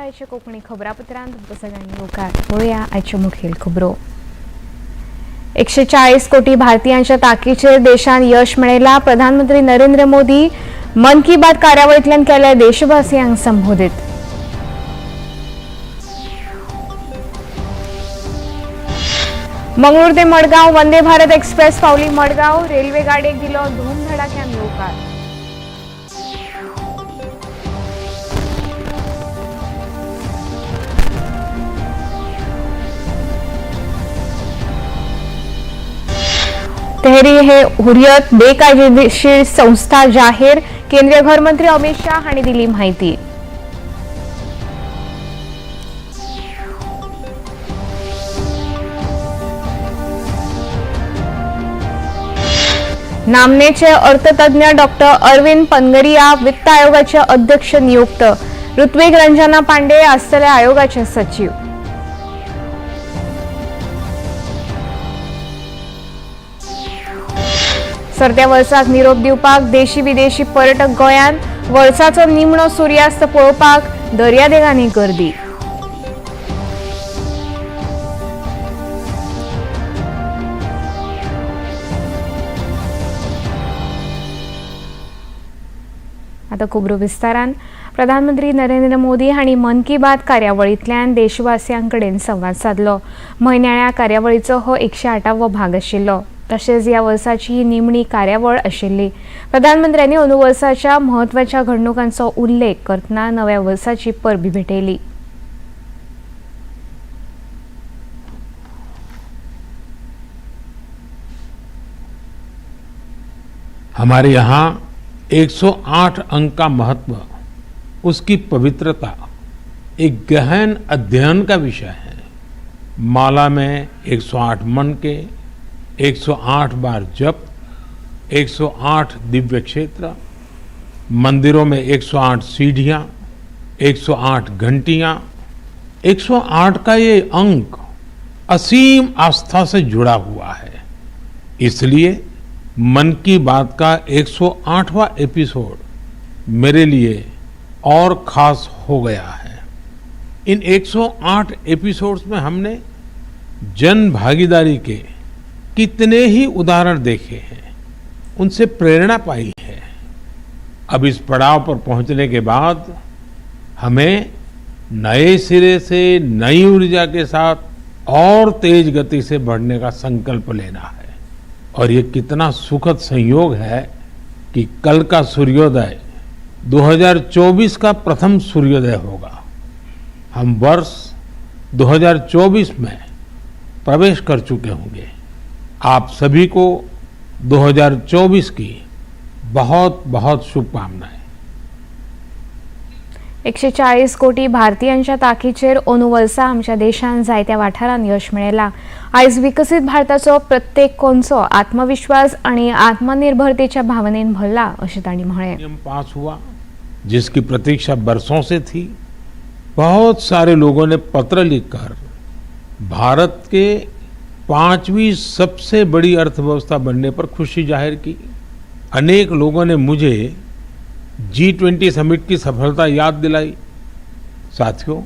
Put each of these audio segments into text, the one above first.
आयच्या कोंकणी खबरापत्रांत तुमकां सगळ्यांक येवकार. पळोवया आयच्यो मुखेल खबरो. 140 कोटी भारतीयांच्या ताकीचेर देशान यश मेळयला. प्रधानमंत्री नरेंद्र मोदी मन की बात कार्यावळींतल्यान केले देशवासियांक संबोधीत. मंगळूर ते मडगांव वंदे भारत एक्सप्रेस पावली मडगांव. रेल्वे गाडयेक दिलो धूमधडाक्यान येवकार. तेहरी हे हुरियत बेकायदेशीर संस्था जाहीर. केंद्रीय घरमंत्री अमित शाह हांणी दिली माहिती. नामनेचे अर्थतज्ञ डॉक्टर अरविंद पनगरिया वित्त आयोगाचे अध्यक्ष नियुक्त. ऋत्विक रंजना पांडे आसतले आयोगाचे सचिव. सरत्या वर्साक निरोप दिवपाक देशी विदेशी पर्यटक गोंयांत. वर्साचो निमणो सुर्यास्त पळोवपाक दर्यादेगांनी गर्दी. आता खबरो विस्तारान. प्रधानमंत्री नरेंद्र मोदी हांणी मन की बात कार्यावळींतल्यान देशवासियां कडेन संवाद सादलो. म्हयन्याळ्या कार्यावळीचो हो 108वो भाग आशिल्लो. तशेंच ह्या वर्साची ही निमणी कार्यावळ आशिल्ली. प्रधानमंत्र्यांनी अंदू वर्साच्या म्हत्वाच्या घडणुकांचो उल्लेख करतना नव्या वर्साची परबी भेटयली. हमारे यहाँ 108 अंक का महत्व, उसकी पवित्रता एक गहन अध्ययन का विषय है। माला में 108 मन के, 108 बार जप, 108 दिव्य क्षेत्र, मंदिरों में 108 सीढ़ियां, 108 घंटियां। 108 का ये अंक असीम आस्था से जुड़ा हुआ है। इसलिए मन की बात का 108वां एपिसोड मेरे लिए और खास हो गया है। इन 108 एपिसोड्स में हमने जन भागीदारी के कितने ही उदाहरण देखे हैं, उनसे प्रेरणा पाई है। अब इस पड़ाव पर पहुंचने के बाद हमें नए सिरे से, नई ऊर्जा के साथ और तेज गति से बढ़ने का संकल्प लेना है। और ये कितना सुखद संयोग है कि कल का सूर्योदय 2024 का प्रथम सूर्योदय होगा। हम वर्ष 2024 में प्रवेश कर चुके होंगे। आप सभी को 2024 की बहुत बहुत शुभकामनाएं। 140 कोटी भारतीयांच्या ताकीचेर अंदू वर्सा आमच्या देशान जायत्या वाठारांत यश मेळयलां. आयज विकसीत भारताचो प्रत्येक कोनसो आत्मविश्वास आनी आत्मनिर्भरतेच्या भावनेन भरला अशें तांणी म्हळें. नियम पास हुआ, जिसकी प्रतीक्षा बरसों से थी। बहुत सारे लोगों ने पत्र लिखकर भारत के पांचवी सबसे बड़ी अर्थव्यवस्था बनने पर खुशी जाहिर की। अनेक लोगों ने मुझे जी 20 समिट की सफलता याद दिलाई। साथियों,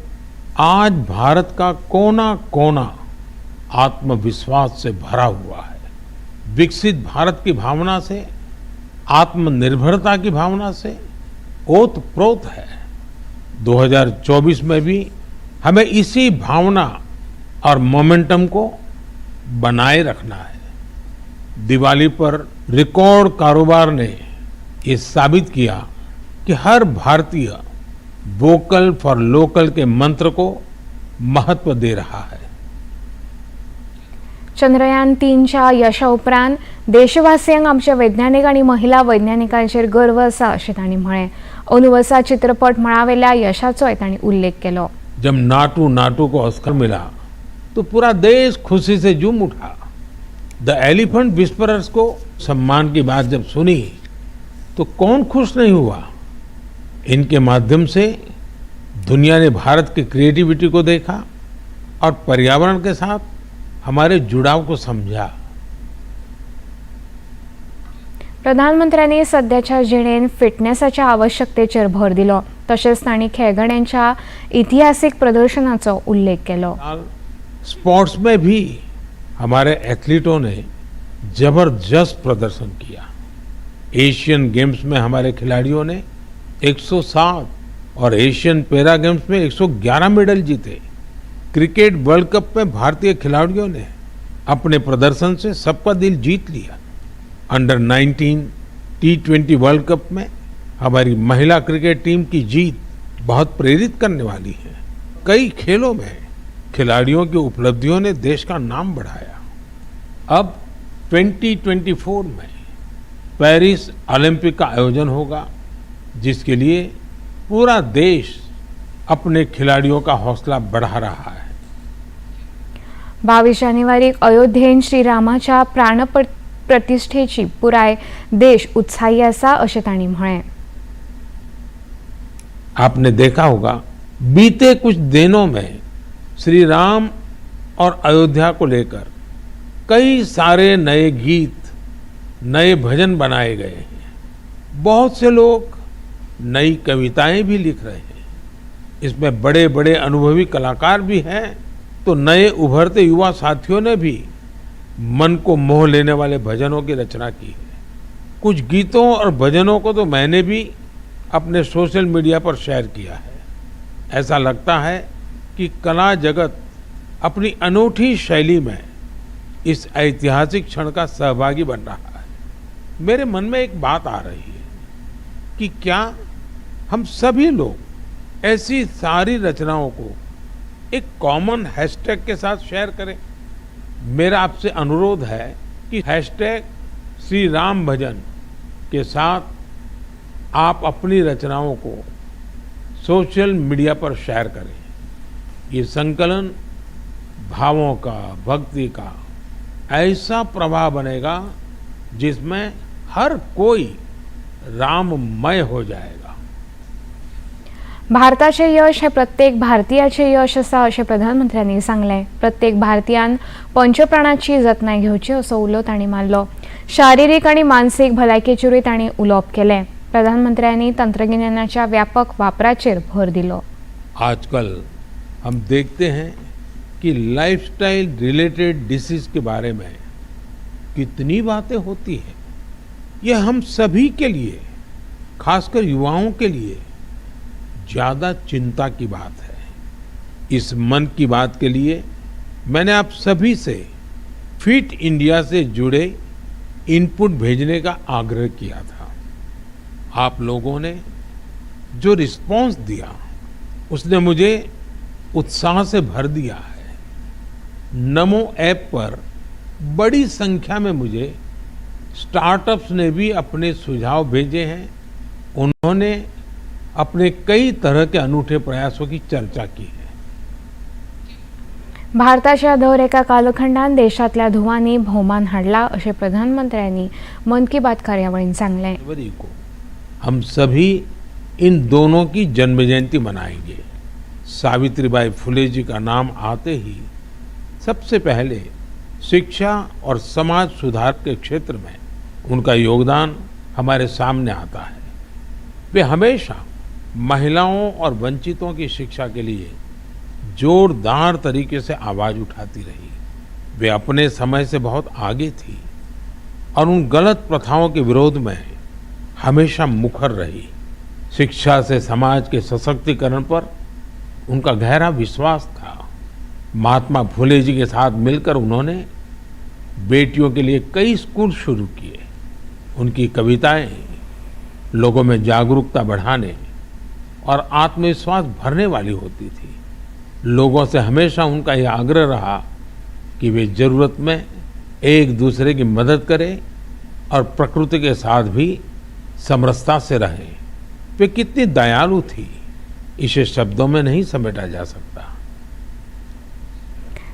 आज भारत का कोना कोना आत्मविश्वास से भरा हुआ है। विकसित भारत की भावना से, आत्मनिर्भरता की भावना से ओत प्रोत है। 2024 में भी हमें इसी भावना और मोमेंटम को बनाए रखना है। दिवाली पर रिकॉर्ड कारोबार ने ये साबित किया कि हर भारतीय वोकल फॉर लोकल के मंत्र को महत्व दे रहा है। चंद्रयान 3च्या यशा उपरांत देशवासियांक आमच्या वैज्ञानिक आनी महिला वैज्ञानिकांचेर गर्व आसा अशें तांणी म्हळें. अंदू वर्सा चित्रपट मळावेल्या यशाचोय तांणी उल्लेख केलो. जब नाटू नाटू को ऑस्कर मिला तो पूरा देश खुशी से झूम उठा। The elephant whisperers को सम्मान की बात जब सुनी तो कौन खुश नहीं हुआ? इनके माध्यम से दुनिया ने भारत की क्रिएटिविटी को देखा और पर्यावरण के साथ हमारे जुड़ाव को समझा। प्रधानमंत्र्यांनी सध्याच्या जिणेन फिटनेसाच्या आवश्यकतेचेर भर दिलो. तशेंच तांणी खेळगड्यांच्या इतिहासीक प्रदर्शनाचो उल्लेख केलो. स्पोर्ट्स में भी हमारे एथलीटों ने जबरदस्त प्रदर्शन किया. एशियन गेम्स में हमारे खिलाड़ियों ने 107 और एशियन पैरा गेम्स में 111 मेडल जीते. क्रिकेट वर्ल्ड कप में भारतीय खिलाड़ियों ने अपने प्रदर्शन से सबका दिल जीत लिया. अंडर 19 टी20 वर्ल्ड कप में हमारी महिला क्रिकेट टीम की जीत बहुत प्रेरित करने वाली है. कई खेलों में खिलाड़ियों की उपलब्धियों ने देश का नाम बढ़ाया. अब 2024 में पेरिस ओलंपिक का आयोजन होगा, जिसके लिए पूरा देश अपने खिलाड़ियों का हौसला बढ़ा रहा है. 22 जानेवारीक अयोध्येन श्रीरामाच्या प्राणप्रतिष्ठेची पुराय देश उत्साही आसा अशें तांणी म्हळें. आपने देखा होगा, बीते कुछ दिनों में श्री राम और अयोध्या को लेकर कई सारे नए गीत, नए भजन बनाए गए हैं. बहुत से लोग नई कविताएं भी लिख रहे हैं. इसमें बड़े बड़े अनुभवी कलाकार भी हैं, तो नए उभरते युवा साथियों ने भी मन को मोह लेने वाले भजनों की रचना की है. कुछ गीतों और भजनों को तो मैंने भी अपने सोशल मीडिया पर शेयर किया है. ऐसा लगता है कि कला जगत अपनी अनूठी शैली में इस ऐतिहासिक क्षण का सहभागी बन रहा है. मेरे मन में एक बात आ रही है कि क्या हम सभी लोग ऐसी सारी रचनाओं को एक कॉमन हैशटैग के साथ शेयर करें? मेरा आपसे अनुरोध है कि हैशटैग श्री राम भजन के साथ आप अपनी रचनाओं को सोशल मीडिया पर शेयर करें. ये संकलन भावों का, भक्ति का ऐसा प्रवाह बनेगा जिसमें हर कोई राममय हो जाएगा. भारताचें यश हें प्रत्येक भारतीयाचें यश आसा अशें प्रधानमंत्र्यांनी सांगलें. प्रत्येक भारतीयान पंचप्राणाची जतनाय घेवची असो उलो तांणी मारलो. शारिरीक आनी मानसीक भलायकेचेरूय तांणी उलोवप केलें. प्रधानमंत्र्यांनी तंत्रगिन्यानाच्या व्यापक वापराचेर भर दिलो. आजकल हम देखते हैं कि लाइफस्टाइल रिलेटेड डिसीज के बारे में कितनी बातें होती हैं. यह हम सभी के लिए, खासकर युवाओं के लिए ज़्यादा चिंता की बात है. इस मन की बात के लिए मैंने आप सभी से फिट इंडिया से जुड़े इनपुट भेजने का आग्रह किया था. आप लोगों ने जो रिस्पांस दिया, उसने मुझे उत्साह से भर दिया है. नमो ऐप पर बड़ी संख्या में मुझे स्टार्टअप्स ने भी अपने सुझाव भेजे हैं. उन्होंने अपने कई तरह के अनूठे प्रयासों की चर्चा की है. भारताच्या दर एका कालखंडात देशांतल्या धुवांनी भोवमान हाडला अशें प्रधानमंत्र्यांनी मन की बात कार्यावळीन सांगलें. जनवरी को हम सभी इन दोनों की जन्म जयंती मनाएंगे. सावित्रीबाई फुले जी का नाम आते ही सबसे पहले शिक्षा और समाज सुधार के क्षेत्र में उनका योगदान हमारे सामने आता है. वे हमेशा महिलाओं और वंचितों की शिक्षा के लिए जोरदार तरीके से आवाज उठाती रही. वे अपने समय से बहुत आगे थी और उन गलत प्रथाओं के विरोध में हमेशा मुखर रही. शिक्षा से समाज के सशक्तिकरण पर उनका गहरा विश्वास था. महात्मा फुले जी के साथ मिलकर उन्होंने बेटियों के लिए कई स्कूल शुरू किए. उनकी कविताएं लोगों में जागरूकता बढ़ाने और आत्मविश्वास भरने वाली होती थी. लोगों से हमेशा उनका यह आग्रह रहा कि वे जरूरत में एक दूसरे की मदद करें और प्रकृति के साथ भी समरसता से रहें. वे कितनी दयालु थी, इसे शब्दों में नहीं समेटा जा सकता.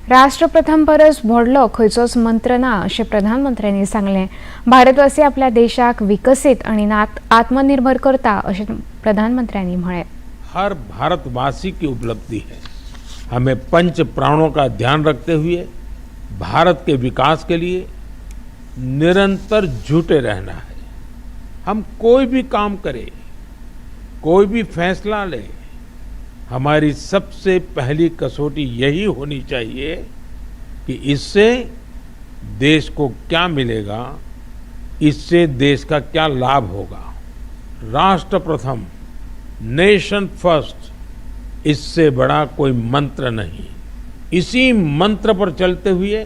राष्ट्रप्रथम परस व्हडलो खंयचोच मंत्र ना अशें प्रधानमंत्र्यांनी सांगलें. भारतवासी आपल्या देशाक विकसीत आनी आत्मनिर्भर करता अशें प्रधानमंत्र्यांनी म्हळें. हर भारतवासी की उपलब्धि है. हमें पंच प्राणों का ध्यान रखते हुए भारत के विकास के लिए निरंतर जुटे रहना है. हम कोई भी काम करें, कोई भी फैसला ले, हमारी सबसे पहली कसौटी यही होनी चाहिए कि इससे देश को क्या मिलेगा, इससे देश का क्या लाभ होगा। राष्ट्र प्रथम, नेशन फर्स्ट, इससे बड़ा कोई मंत्र नहीं। इसी मंत्र पर चलते हुए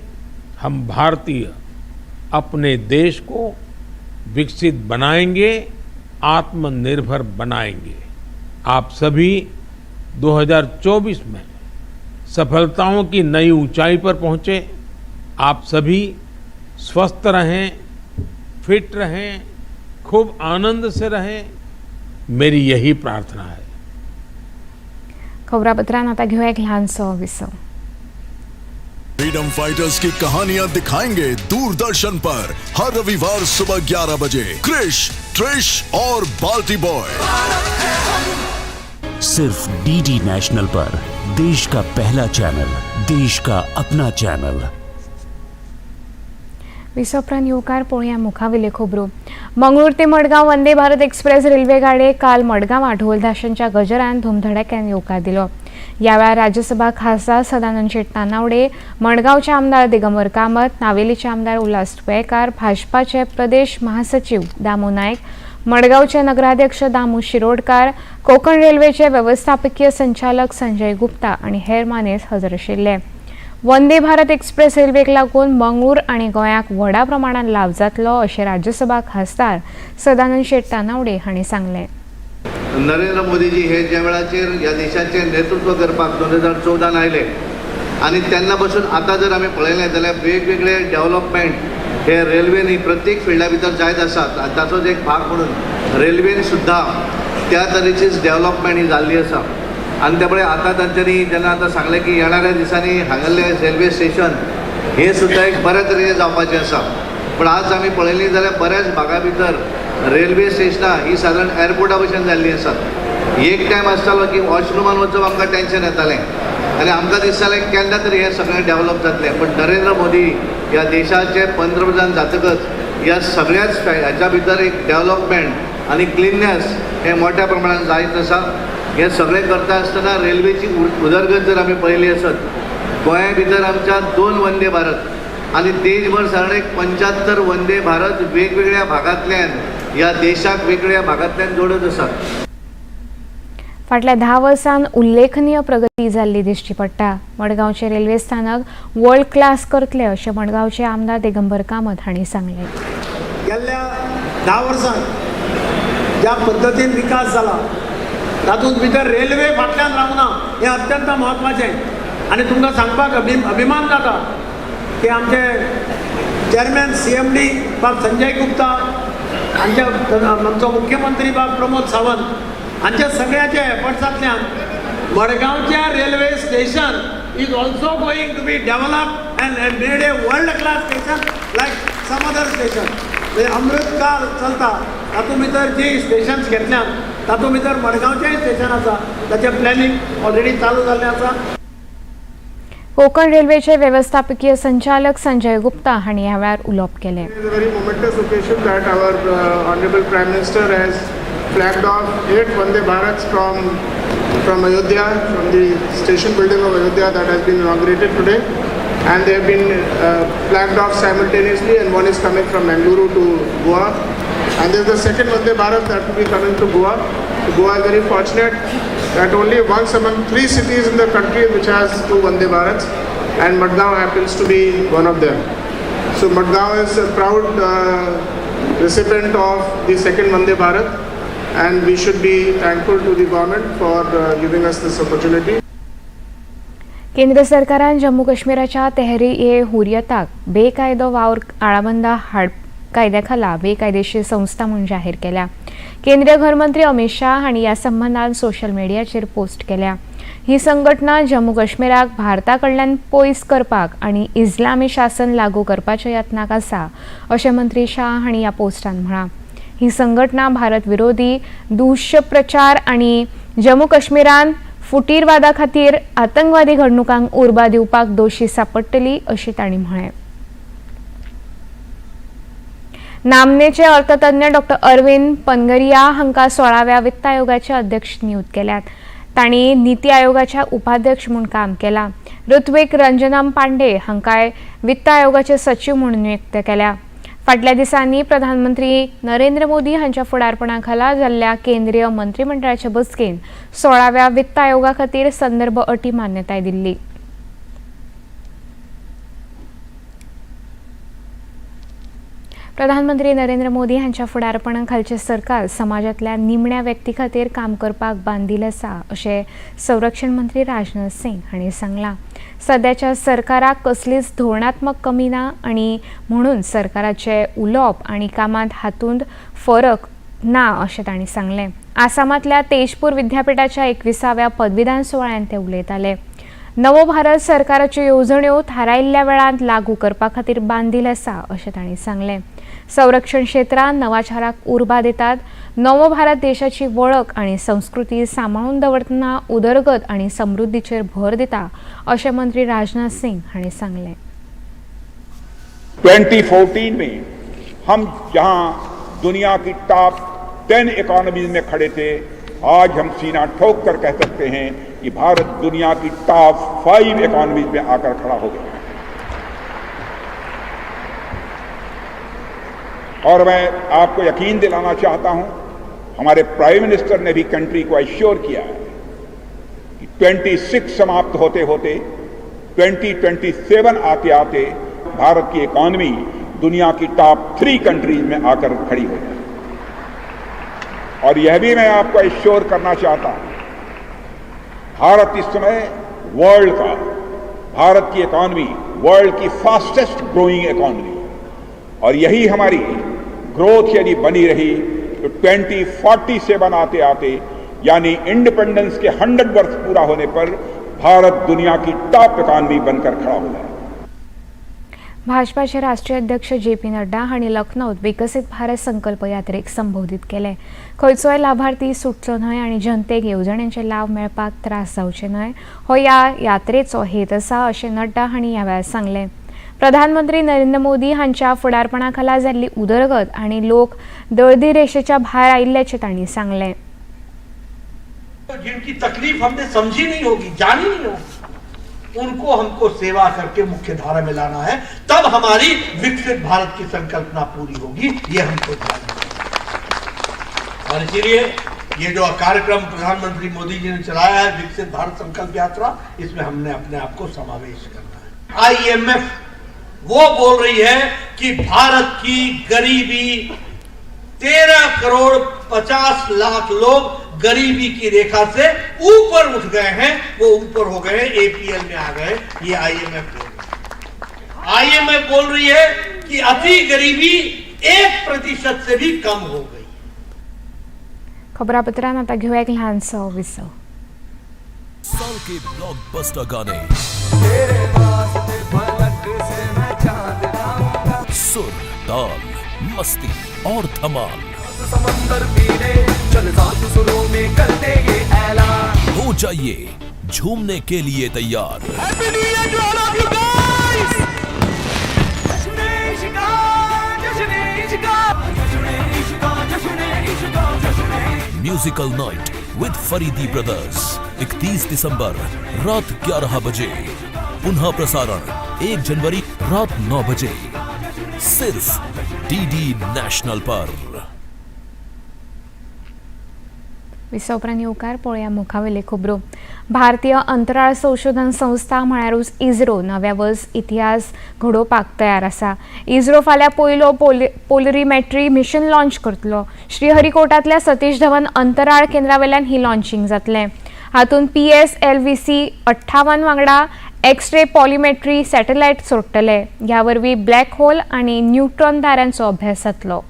हम भारतीय अपने देश को विकसित बनाएंगे, आत्मनिर्भर बनाएंगे। आप सभी 2024 में सफलताओं की नई ऊंचाई पर पहुंचे। आप सभी स्वस्थ रहें, फिट रहें, खूब आनंद से रहें, मेरी यही प्रार्थना है। खबरापत्रांत आतां घेवया एक ल्हानसो विसव। फ्रीडम फाइटर्स की कहानियां दिखाएंगे दूरदर्शन पर हर रविवार सुबह 11 बजे क्रिश, ट्रिश और बाल्टी बॉय। सिर्फ डीडी नेशनल पर, देश का पहला चैनल, देश का अपना चैनल। विसव उपरांत येवकार. पळोवया मुखावेल्यो खबरो. मंगळूर ते मडगांव वंदे भारत एक्सप्रेस रेल्वे गाडयेक काल मडगांवां ढोल धाशांच्या गजरान धुमधडाक्यान येवकार दिलो. ह्या वेळार राज्यसभा खासदार सदानंद शेट तानावडे, मडगांवचे आमदार दिगंबर कामत, नावेलीचे आमदार उल्हास तुयेकार, भाजपाचे प्रदेश महासचीव दामू नायक, मडगांवचे नगराध्यक्ष दामू शिरोडकार, कोकण रेल्वेचे वेवस्थापकीय संचालक संजय गुप्ता आनी हेर मानेस्त हजर आशिल्ले. वंदे भारत एक्सप्रेस रेल्वेक लागून मंगळूर आनी गोंयाक व्हडा प्रमाणात लाव जातलो अशें राज्यसभा खासदार सदानंद शेट तानावडे हांणी सांगलें. नरेंद्र मोदीजी हे ज्या वेळाचेर ह्या देशाचें नेतृत्व करपाक 2014न आयले आनी तेन्ना पासून आतां जर आमी पळयलें जाल्यार वेगवेगळे डेवलपमेंट हे रेल्वेनी प्रत्येक फिल्डा भितर जायत आसात आनी ताचोच एक भाग म्हणून रेल्वेन सुद्दां त्या तरेचीच डेवलपमेंट ही जाल्ली आसा. आनी त्यामुळे आतां तांच्यांनी जेन्ना आतां सांगलें की येणाऱ्या दिसांनी हांगासरलें रेल्वे स्टेशन हे सुद्दां एक बऱ्या तरेचें जावपाचें आसा. पूण आज आमी पळयलीं जाल्यार बऱ्याच भागा भितर रेल्वे स्टेशनां ही सादारण एअरपोर्टा भशेन जाल्लीं आसात. एक टायम आसतालो की वॉशरुमान वचप आमकां टेंशन येतालें आनी आमकां दिसतालें केन्ना तरी हें सगळें डेवलप जातलें. पण नरेंद्र मोदी ह्या देशाचे पंतप्रधान जातकच ह्या सगळ्याच ह्याच्या भितर एक डेवलपमेंट आनी क्लिननेस हें मोठ्या प्रमाणात जायत आसा. हें सगळें करता आसतना रेल्वेची उदरगत जर आमी पळयली आसत, गोंया भितर आमच्या दोन वंदे भारत आनी देशभर सादारण एक 75 वंदे भारत वेगवेगळ्या भागांतल्यान ह्या देशाक वेगवेगळ्या भागांतल्यान जोडत आसात. फाटल्या 10 वर्सांत उल्लेखनीय प्रगती जाल्ली दिश्टी पडटा. मडगांवचे रेल्वे स्थानक वर्ल्ड क्लास करतले अशें मडगांवचे आमदार दिगंबर कामत हांणी सांगलें. गेल्ल्या 10 वर्सांत ज्या पद्दतीन विकास जाला तातूंत भितर रेल्वे फाटल्यान रावना हें अत्यंत म्हत्वाचें. आनी तुमकां सांगपाक अभिमान जाता की आमचे चेअरमॅन सीएमडी बाब संजय गुप्ता हांच्या, आमचो मुख्यमंत्री बाब प्रमोद सावंत हांच्या सगळ्याच्या एफर्ट्सांतल्यान मडगांवच्या railway station is also going to be develop and made a world class station like some other station. म्हणजे अमृतकाल चलता तातूंत भितर जी स्टेशन्स घेतल्यात तातूंत भितर मडगांवचेंय स्टेशन आसा. ताचें प्लॅनिंग ऑलरेडी चालू जाल्लें आसा. कोकण रेल्वेचे वेवस्थापकीय संचालक संजय गुप्ता हांणी ह्या वेळार उलोवप केलें. It is a very momentous occasion that our Honorable Prime Minister has flagged off eight Vande Bharats from Ayodhya, from the station building of Ayodhya that has been inaugurated today. And they have been flagged off simultaneously, and one is coming from Mangaluru to Goa. And there is the second Vande Bharat that will be coming to Goa. So Goa is very fortunate that only once among three cities in the country which has two Vande Bharats, and Madgaon happens to be one of them. So Madgaon is a proud recipient of the second Vande Bharat, and we should be thankful to the government for giving us this opportunity. केंद्र सरकारान जम्मू काश्मीराच्या तेहरी ए हुरियताक बेकायदो वावर आळाबंदा हाड कायद्या खाला बेकायदेशीर संस्था म्हूण जाहीर केल्या. केंद्रीय घरमंत्री अमित शाह हांणी ह्या संबंदान सोशल मिडियाचेर पोस्ट केल्या. ही संघटना जम्मू काश्मीराक भारता कडल्यान पयस करपाक आनी इस्लामी शासन लागू करपाच्या यत्नाक आसा अशें मंत्री शाह हांणी ह्या पोस्टान म्हळां. ही संघटना भारत विरोधी दुष्प्रचार आनी जम्मू काश्मीरान फुटीरवादा खातीर आतंकवादी घडणुकांक उर्बा दिवपाक दोशी सांपडटली अशें तांणी म्हळें. नामनेचे अर्थतज्ञ डॉक्टर अरविंद पनगरिया हांकां 16व्या वित्त आयोगाचे अध्यक्ष नियुक्त केल्यात. तांणी निती आयोगाच्या उपाध्यक्ष म्हूण काम केलां. ऋत्विक रंजनम पांडे हांकांय वित्त आयोगाचे सचीव म्हूण नियुक्त केल्या. फाटल्या दिसांनी प्रधानमंत्री नरेंद्र मोदी हांच्या फुडारपणा खाला जाल्ल्या केंद्रीय मंत्रिमंडळाच्या बसकेन 16व्या वित्त आयोगा खातीर संदर्भ अटी मान्यताय दिल्ली. प्रधानमंत्री नरेंद्र मोदी हांच्या फुडारपणा खालचें सरकार समाजांतल्या निमण्या व्यक्ती खातीर काम करपाक बांदील आसा अशें संरक्षण मंत्री राजनाथ सिंग हांणी सांगलां. सद्याच्या सरकाराक कसलीच धोरणात्मक कमी ना आनी म्हणून सरकाराचें उलोवप आनी कामांत हातूंत फरक ना अशें तांणी सांगलें. आसामांतल्या तेजपूर विद्यापिठाच्या 21व्या पदवीदान सुवाळ्यांत ते उलयताले. नवो भारत सरकाराच्यो येवजण्यो थारायिल्ल्या वेळांत लागू करपा खातीर बांदील आसा अशें तांणी सांगलें. संरक्षण क्षेत्रांत नवाचाराक उर्बा दितात. नवो भारत देशाची वळख आनी संस्कृती सांबाळून दवरतना उदरगत आनी समृद्धीचेर भर दिता अशें मंत्री राजनाथ सिंग हांणी सांगलें. 2014 में हम जहां दुनिया की टॉप 10 इकोनॉमीज में खड़े थे, आज हम सीना ठोक कर कह सकते हैं कि भारत दुनिया की टॉप 5 इकोनॉमीज में आकर खड़ा हो गया। और मैं आपको यकीन दिलाना चाहता हूं, हमारे प्राइम मिनिस्टर ने भी कंट्री को एश्योर किया है कि 26 समाप्त होते होते 2027 आते आते भारत की इकोनॉमी दुनिया की टॉप 3 कंट्रीज में आकर खड़ी हो जाए। और यह भी मैं आपको एश्योर करना चाहता हूं, भारत इस समय वर्ल्ड का, भारत की इकोनॉमी वर्ल्ड की फास्टेस्ट ग्रोइंग इकोनॉमी, और यही हमारी ग्रोथ यदि बनी रही तो 2047 आते आते, यानी इंडिपेंडेंस के 100 वर्ष पूरा होने पर भारत दुनिया की टॉप इकोनॉमी बनकर खड़ा हो जाए। भाजपाचे राष्ट्रीय अध्यक्ष जे पी नड्डा हांणी लखनौत विकसीत भारत संकल्प यात्रेक संबोधीत केलें. खंयचोय लाभार्थी सुटचो न्हय आनी जनतेक येवजण्यांचे लाव मेळपाक त्रास जावचे न्हय हो ह्या यात्रेचो हेत आसा अशें नड्डा हांणी ह्या वेळार सांगलें. प्रधानमंत्री नरेंद्र मोदी हांच्या फुडारपणा खाला जाल्ली उदरगत आनी लोक दळदी रेशेच्या भायर आयिल्ल्याचें तांणी सांगलें. जिनकी तकलीफ हमने समझी नहीं होगी, जानी नहीं होगी, उनको हमको सेवा करके मुख्य धारा में लाना है, तब हमारी विकसित भारत की संकल्पना पूरी होगी। ये हमको ध्यान रखना। और इसीलिए ये जो कार्यक्रम प्रधानमंत्री मोदी जी ने चलाया है, विकसित भारत संकल्प यात्रा, इसमें हमने अपने आप को समावेश करना है। आईएमएफ वो बोल रही है कि भारत की गरीबी 13 करोड़ 50 लाख लोग गरीबी की रेखा से ऊपर उठ गए हैं, वो ऊपर हो गए, एपीएल में आ गए। ये आईएमएफ बोल रही है। आईएमएफ बोल रही है कि अति गरीबी 1% से भी कम हो गई। खबरापत्रांत आतां घेवया एक ल्हानसो विसव. साल के ब्लॉकबस्टर गाने, सुर, ताल, मस्ती और धमाल, हो जाइए झूमने के लिए तैयार। Musical night with Faridi brothers, 31 दिसंबर रात 11 बजे, पुनः प्रसारण 1 जनवरी रात 9 बजे, सिर्फ डीडी नेशनल पर। विसव उपरांत येवकार. पळोवया मुखावेले खबरो. भारतीय अंतराळ संशोधन संस्था म्हळ्यारूच इस्रो नव्या वर्स इतिहास घडोवपाक तयार आसा. इस्रो फाल्यां पयलो पोलरीमेट्री मिशन लॉन्च करतलो. श्रीहरिकोटांतल्या सतीश धवन अंतराळ केंद्रावेल्यान ही लॉन्चिंग जातलें. हातूंत PSLV 58 वांगडा एक्सरे पॉलिमेट्री सॅटेलायट सोडटले. ह्या वरवीं ब्लॅक होल आनी न्यूट्रॉन ताऱ्यांचो अभ्यास जातलो.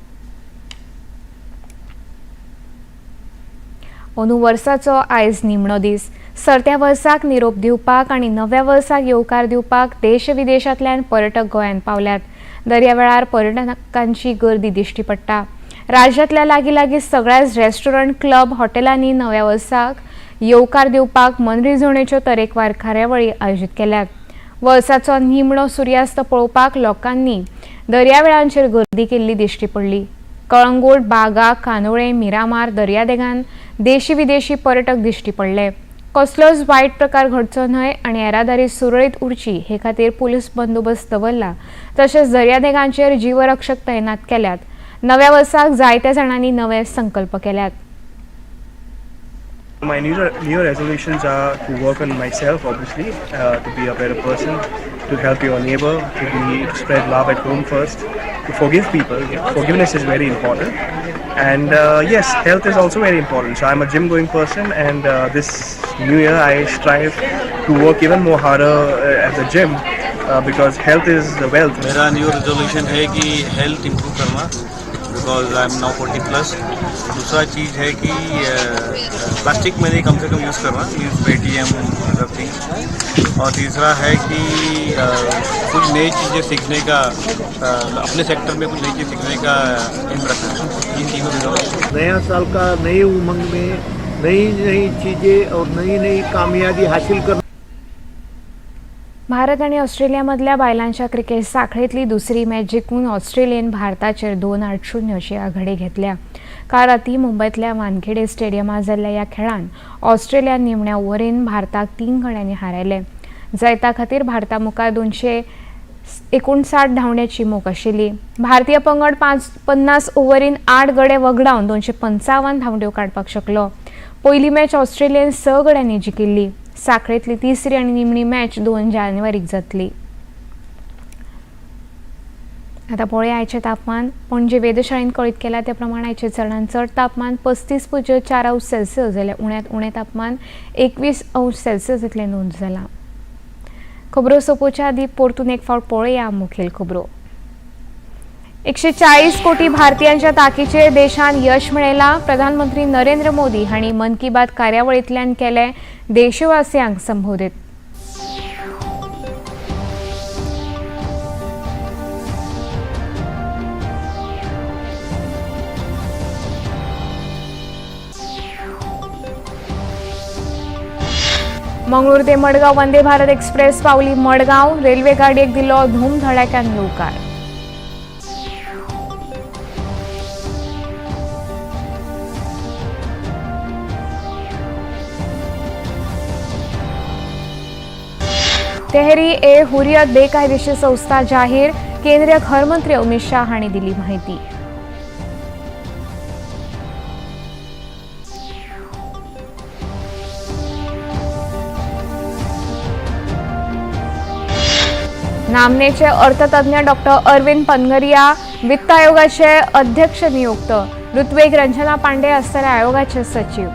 अंदू वर्साचो आयज निमणो दीस. सरत्या वर्साक निरोप दिवपाक आनी नव्या वर्साक येवकार दिवपाक देश विदेशांतल्यान पर्यटक गोंयांत पावल्यात. दर्यावेळार पर्यटकांची गर्दी दिश्टी पडटा. राज्यांतल्या लागीं लागीं सगळ्याच रेस्टॉरंट, क्लब, हॉटेलांनी नव्या वर्साक येवकार दिवपाक मनरिजवणेच्यो तरेकवार कार्यावळी आयोजीत केल्यात. वर्साचो निमणो सुर्यास्त पळोवपाक लोकांनी दर्यावेळांचेर गर्दी केल्ली दिश्टी पडली. कळंगूट, बागा, कांदोळे, मिरामार दर्यादेगान देशी विदेशी पर्यटक दिश्टी पडले. कसलोच वायट प्रकार घडचो न्हय आनी येरादारी सुरळीत उरची हे खातीर पुलीस बंदोबस्त दवरला. तशेंच दर्यादेगांचेर जीवरक्षक तैनात केल्यात. नव्या वर्साक जायत्या जाणांनी नवे संकल्प केल्यात. My new resolutions are to work on myself, obviously, to be a better person, to help your neighbor, to spread love at home first, to forgive people. Forgiveness is very important. And yes, health is also very important. So I'm a gym-going person, and this new year I strive to work even more harder at the gym because health is the wealth. मेरा new resolution है कि health improve करना, because I am now 40 plus. दूसरा चीज़ है कि plastic money कम से कम use करना, means Paytm, other things. और तीसरा है कि कुछ नई चीज़ें सीखने का, अपने सेक्टर में कुछ नई चीज़ सीखने का एम रखना। ये तीनों resolution। नया साल का नई उमंग में नई नई चीज़ें और नई नई कामयाबी हासिल करना। भारत आनी ऑस्ट्रेलिया मदल्या बायलांच्या क्रिकेट साखळेंतली दुसरी मॅच जिखून ऑस्ट्रेलियेन भारताचेर 2-8-0 अशी आघाडी घेतल्या. काल राती मुंबयतल्या वानखेडे स्टेडियमात जाल्ल्या ह्या खेळान ऑस्ट्रेलियान निमण्या ओव्हरीन भारताक 3 गड्यांनी हारयले. जैता खातीर भारता मुखार 259 धांवड्याची मोख आशिल्ली. भारतीय पंगड 50 ओव्हरीन 8 गडे वगडावन 255 धांवड्यो काडपाक शकलो. पयली मॅच ऑस्ट्रेलियेन 6 गड्यांनी जिखिल्ली. साखळेंतली तिसरी आनी निमणी मॅच 2 जानेवारीक जातली. आतां पळोवया आयचें तापमान. पणजे वेधशाळेन कळीत केलां ते प्रमाण आयचें चडांत चड तापमान 35.4 अंश सेल्सियस जाल्यार उण्यांत उणें तापमान 21 अंश सेल्सियस इतलें नोंद जालां. खबरो सोंपोवच्या आदीं परतून एक फावट पळोवया मुखेल खबरो. 140 कोटी भारतीयांच्या ताकीचेर देशान यश मेळयलां. प्रधानमंत्री नरेंद्र मोदी हांणी मन की बात कार्यावळींतल्यान केले देशवासियांक संबोधीत. मंगळूर ते मडगांव वंदे भारत एक्सप्रेस पावली मडगांव. रेल्वे गाडयेक दिलो धूमधडाक्यान येवकार. तेहरीक ए हुरियत बेकायदेशीर संस्था जाहीर. केंद्रीय घरमंत्री अमित शाह हांणी दिली माहिती. नामनेचे अर्थतज्ञ डॉक्टर अरविंद पनगरिया वित्त आयोगाचे अध्यक्ष नियुक्त. ऋत्वेक रंजना पांडे आसतले आयोगाचे सचिव.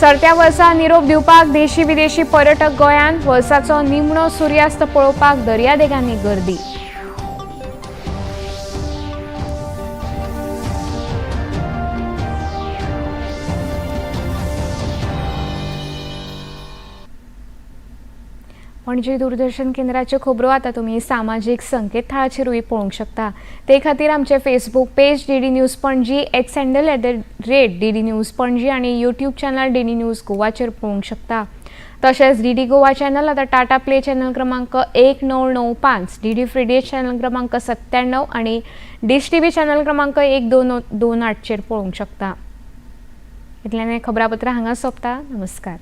सरत्या वर्सा निरोप दिवपाक देशी विदेशी पर्यटक गोंयांत. वर्साचो निमणो सुर्यास्त पळोवपाक दर्यादेगांनी गर्दी. पणजी दूरदर्शन केंद्राच्यो खबरो आतां तुमी सामाजीक संकेतथळाचेरूय पळोवंक शकता. ते खातीर आमचें Facebook page DD news Panaji, X handle @DDNews Panaji आनी यूट्यूब चॅनल डीडी न्यूज गोवाचेर पळोवंक शकता. तशेंच डीडी गोवा चॅनल आतां टाटा प्ले चॅनल क्रमांक 1995, डीडी फ्री डीएच चॅनल क्रमांक 97 आनी डिश टीव्ही चॅनल क्रमांक 1228चेर पळोवंक शकता. इतल्यान खबरापत्रां हांगा सोंपता. नमस्कार.